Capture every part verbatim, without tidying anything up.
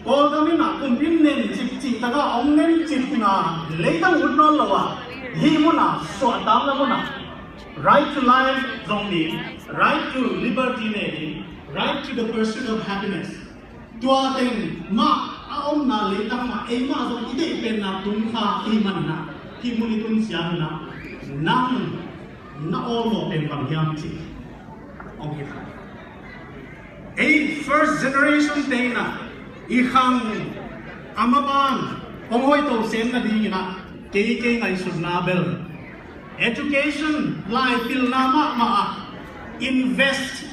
Kawlgam in ah kumpi nen cipcih tak ah hong nen cip in ah leitang ut nawn lo ah, hih mun ah suahtakna mun ah right to life zong ding, right to liberty ne ding, right to the pursuit of happiness. Tua teng mah a omna leitang mah eimah zong i deih penna tung kha i hih manin ah, hih mun i tun ciangin ah nang na awlmawh pen bang hiam cih hong hi kha. Ei first generation te in ah i khang a maban hong hoihto sem nadingin ah kei, kei ngaihsutna bel education, laipilna mahmah ah invest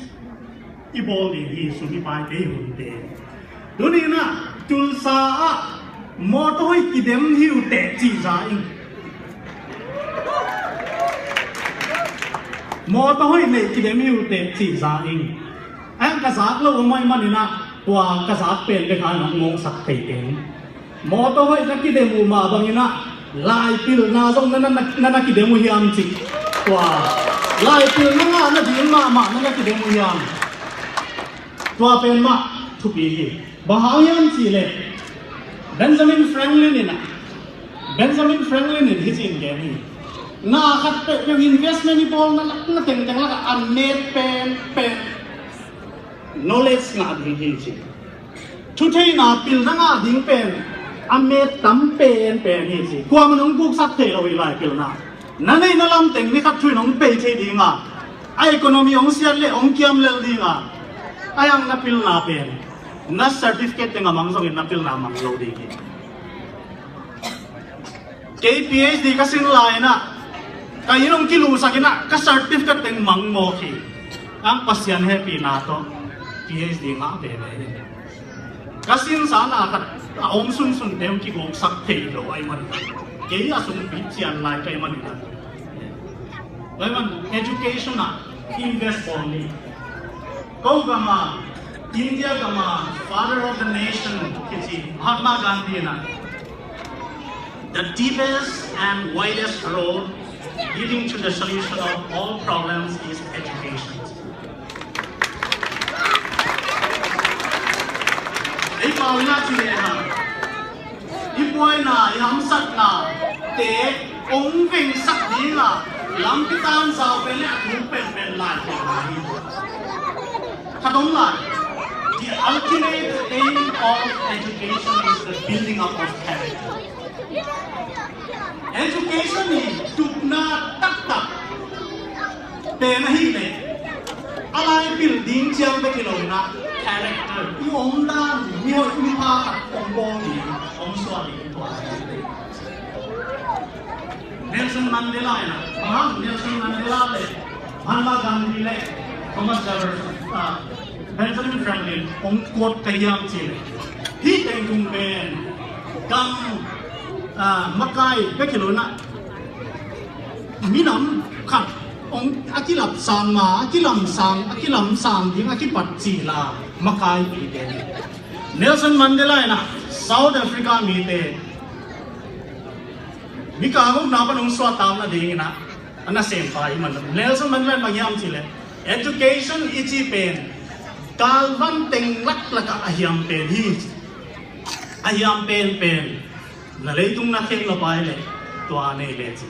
i bawl ding hi, sum i paite, i hunte. Tuni in ah Tulsa ah mawtaw hoih kidem hi uh teh cih za ing. Mawtaw hoih neih kidem hi uh teh cih za ing. A ka zak lo uh mah ahih manin ah tua ka zak pen bek a nong mawngsak thei keng. Mawtaw hoih na kidem uh mah bangin ah laipilna zong na, na, na, na kidem uh hiam cih. Tua laipilna ngah nading mahmah na, na kidem uh hiam. Tua pen mah thupi hi. Bang hang hiam cih leh Benjamin Franklin in ah, Benjamin Franklin in hih ci in gen hi. Na khat peuhpeuh investment i bawlna lak, na tengteng lakah a met penpen knowledge ngah ding hi ci. Thutheihna pilna ngah ding pen a met tam penpen hi ci. Kuamah in hong guksak thei lo hi laipilna. Na neihna lam teng ni khat thu in hong pei thei ding a, a economy hong siat leh hong kiam lel ding a, a hiang na pilna pen na certificate teng a mang zongin na pilna mang lo ding hi. Kei PhD ka sin lai in ah ka inn hong kiluhsak in ah ka certificate teng mang mawk hi. Ang Pasian hehpihna tawh PhD ngah veve hi. Ka sinsa na khat a om sunsunte hong kigawksak thei lo ahih manin, kei a sungpi cian lai ka hih manin, ahih manin education ah invest bawl ni. Ko gam ah, India gam ah father of the nation kici Mahatma Gandhi in ah, the deepest and widest road leading to the solution of all problems is education. Ei pau in ah ci lehang, i buaina, i hamsatnate hong vengsak ding a lampi tan zau pen leh a thu penpen laipilna hi. Khat om lai. The ultimate aim of education is the building up of character. Education hi tupna taktak pen ahih leh a laipil ding ciang bek hi lo in ah character, i omdan, mihoih mipha khat hong bawl ding, hong suah ding tua hi. Nelson Mandela in ah, bang hang Nelson Mandela leh Mahatma Gandhi leh Thomas Jefferson, ah, Benjamin Franklin hong quote ka hiam cih leh, hih teng tung pen gam, ah, makai bek hi lo in ah minam khat hong a kilapsang ma, a kilamsang, a kilamsang ding a kipat cih la makai pi pen. Nelson Mandela in ah South Africa mite Mika ngukna pan hong suahtakna dingin ah a nasempa ahih man. Nelson Mandela in bang hiam cih leh education i cih pen galvan teng laklak ah a hiam pen hi. A hiam penpen na leitung na khen lo pai leh tua nei leh ci.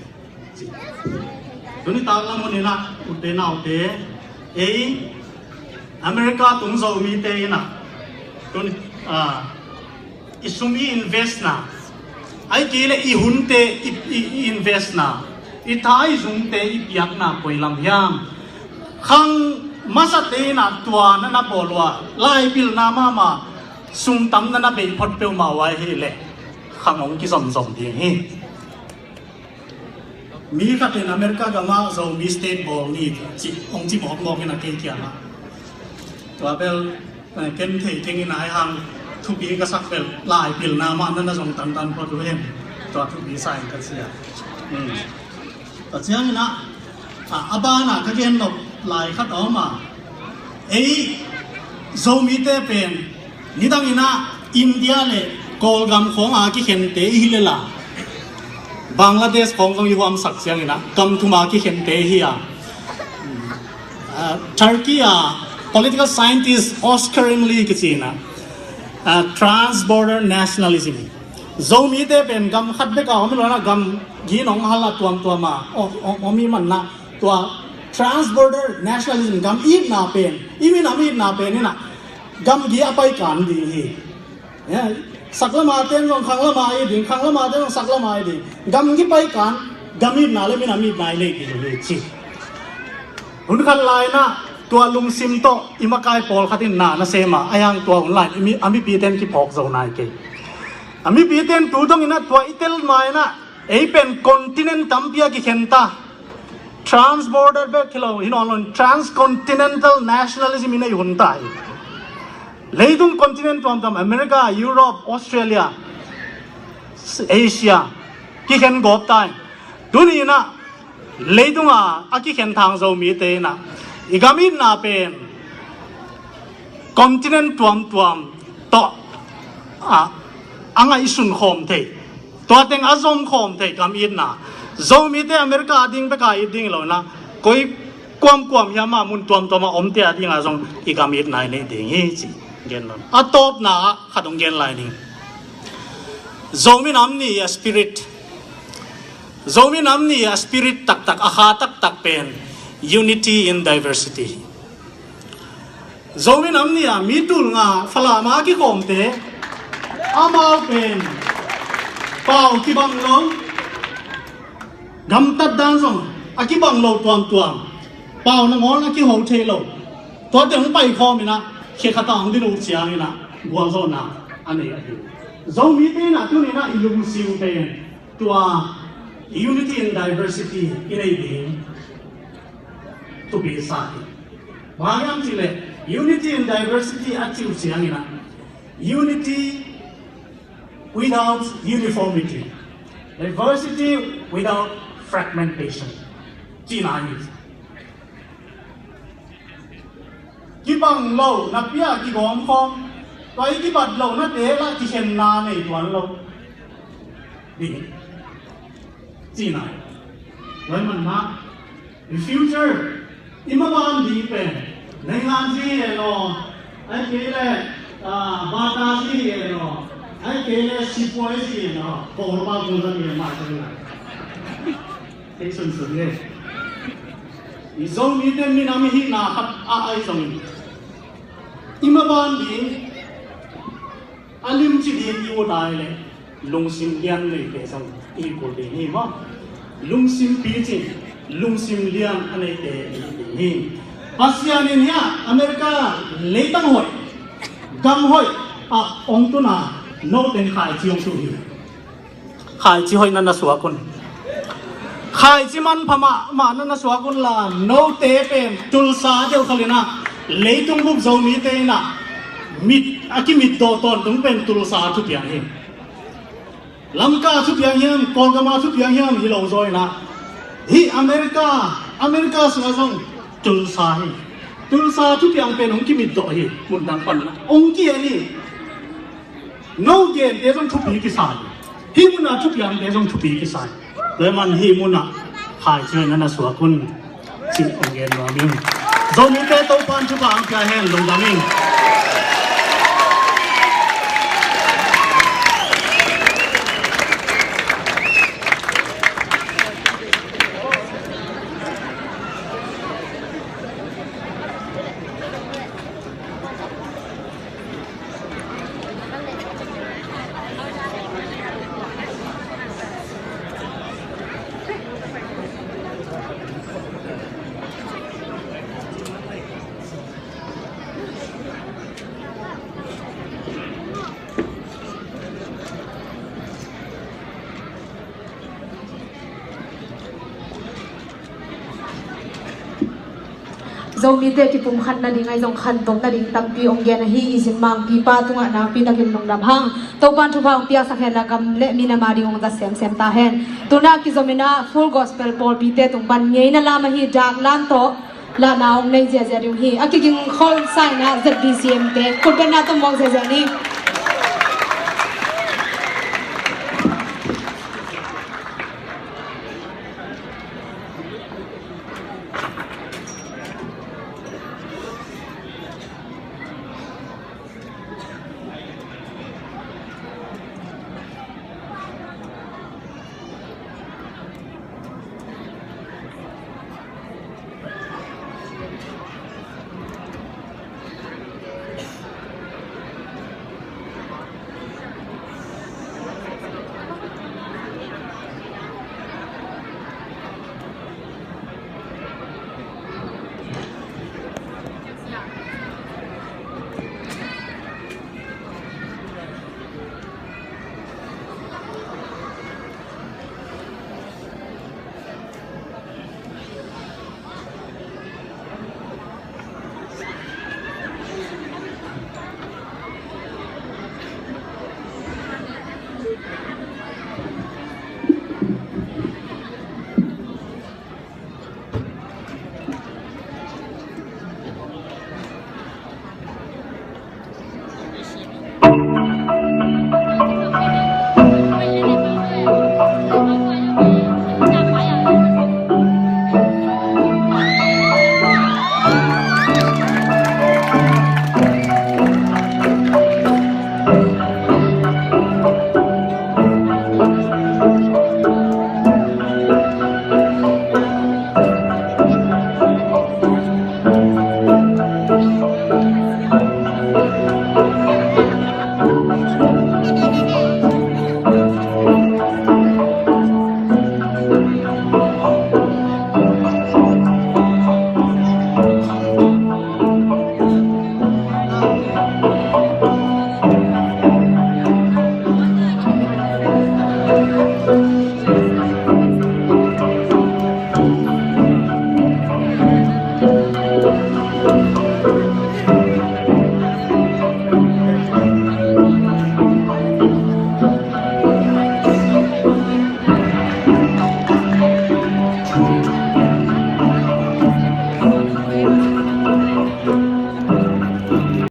Tuni taklam hun in ah ute naute, ei America tung Zomite in ah tuni, ah, i sum i investna, ahih kei leh i hunte i, i, i investna, i tha i zungte i piakna koi lam hiam? Khang masate in ah tua na na bawl uh a, laipilna mahmah, sum tam na na bei phot peuhmah uh ahih leh khang hong kizomzom ding hi. Mi khat in America gam ah Zomi State bawl ni ci, hong ci mawkmawk in ah kei kiangah. Tua bel, eh, ken thei keng in ah, ahih hang thupi ka sak bel laipilna mah na na zong tantan phot uh hen. Tua thupi sa in ka ci a. Hmm. Tua ciangin ah, a, a banah ka gen nop lai khat a om a, ei Zomite pen nidangin ah India le Kawlgam khawng a kikhente i hi lel a, Bangladesh khawng zong i huamsak ciangin ah gam thum a kikhente i hi a, a, Turkey a political scientist Oscar Imli kici in ah, Ah, trans-border nationalism. Zomite pen gam khat bek a om hi lo in ah, gam gi nong hal a tuamtuam a om, om, om i hih man in ah, tua trans-border nationalism, gam itna pen, i minam itna pen in ah gam gi a paikan ding hi. Ya, saklam a ten zong khanglam a it ding, khanglam a ten zong saklam a it ding. Gam gi paikan, gam itna le minam itna i neih ding hi ci. Hun khat lai in ah tua lungsim tawh i makai pawlkhat in na na sem a, ahi hang tua hun lai in i mi, a mipite in kiphawk zo nai kei. A mipite in tu dong in ah tua i tel ma in ah, ei pen continent tampi a kikhen ta. Trans-border bek hi lo hi nawn lo in, transcontinental nationalism i neih hun ta hi. Leitung continent tuamtuam, America, Europe, Australia, Asia, kikhen gawp ta hi. Tuni in ah leitung a a kikhen thang Zomite in ah i gam itna pen continent tuamtuam tawh a, a ngaihsun khawm thei, tua teng a zom khawm thei gam itna. Zomite America a ding bek a it ding hi lo in ah, koi kuamkuam hiam a mun tuamtuam a omte a ding a zong i gam itna i neih ding hi ci gen lo. A tawpna ah khat hong gen lai ning. Zomi Nam Ni a spirit, Zomi Nam Ni a spirit taktak, a kha taktak pen unity in diversity. Zomi Nam Ni a mi tul nga Falam a kikhawmte, amau pen pau kibang lo, gamtat dan zong a kibang lo tuamtuam, pau nangawn a kiho thei lo, tuate hong paikhawm in ah, khe khat ah hong din uh ciang in ah gualzawhna a nei ahi. Zomite in ah tuni in ah i lungsim pen tua unity in diversity i neih ding thupi sa hi. Bang hang hiam cih leh unity in diversity a cih uh ciang in ah, unity without uniformity, diversity without fragmentation cihna hi. Kibang lo napi a kigawm khawm, tua i kibat lohnate lah kikhenna nei tuan lo ding cihna hi. Tua ahih man mah, i future, i maban ding pen, นายงาน ci hi en aw, ahih kei leh, ah, บาตา ci hi en aw, ahih kei leh ซิป่วย ci hi en aw, โหราศาสตร์ ci hi en aw. Thei sunsun hi. I Zomite minam i hihna khat ah ahi zongin, i maban ding, a limci ding i ut a leh lungsim lian neite zong i kul ding hi maw. Lungsim picing, lungsim lian a neite i hi ding hi. Pasian in hiah America leitang hoih, gam hoih ah hong tun a, note in khaici hong tuh hi. Khaici hoih na na suak un. Khaici manpha mahmah na na suak un la, note pen Tulsa deuh khol in ah, leitung bup Zomite in ah mit, a kimitdawh tawntung pen Tulsa thupiang hi. Lamka thupiang hiam, Kawlgama thupiang hiam hi lo zaw in ah, hih America, America sungah zong Tulsa hi. Tulsa thupiang pen hong kimitdawh hi, mun dang pan in ah hong ki-en hi. No gente zong thupi kisa hi. Hih munah thupiangte zong thupi kisa hi. Tua ahih man hih munah khaici hoih na na suak un, cih hong gen nuam ing. Zomite Topa'n thupha hong pia hen, lungdam ing. Zomite kipumkhat nading ahi zong khantoh nading tampi hong gen ahi, i zin mangpipa tungah nakpi takin lungdam hang. Topa'n thupha hong piaksak hen la, gam le minam a ding hong zat semsem ta hen. Tuna kizom in ah Full Gospel pawlpite tung pan ngeina lam ahi, dak lam tawh lahna hong nei ziahziah ding hi. A kiging khol sa in ah Z B C M te khutbetna tawh muak ziahziah ni.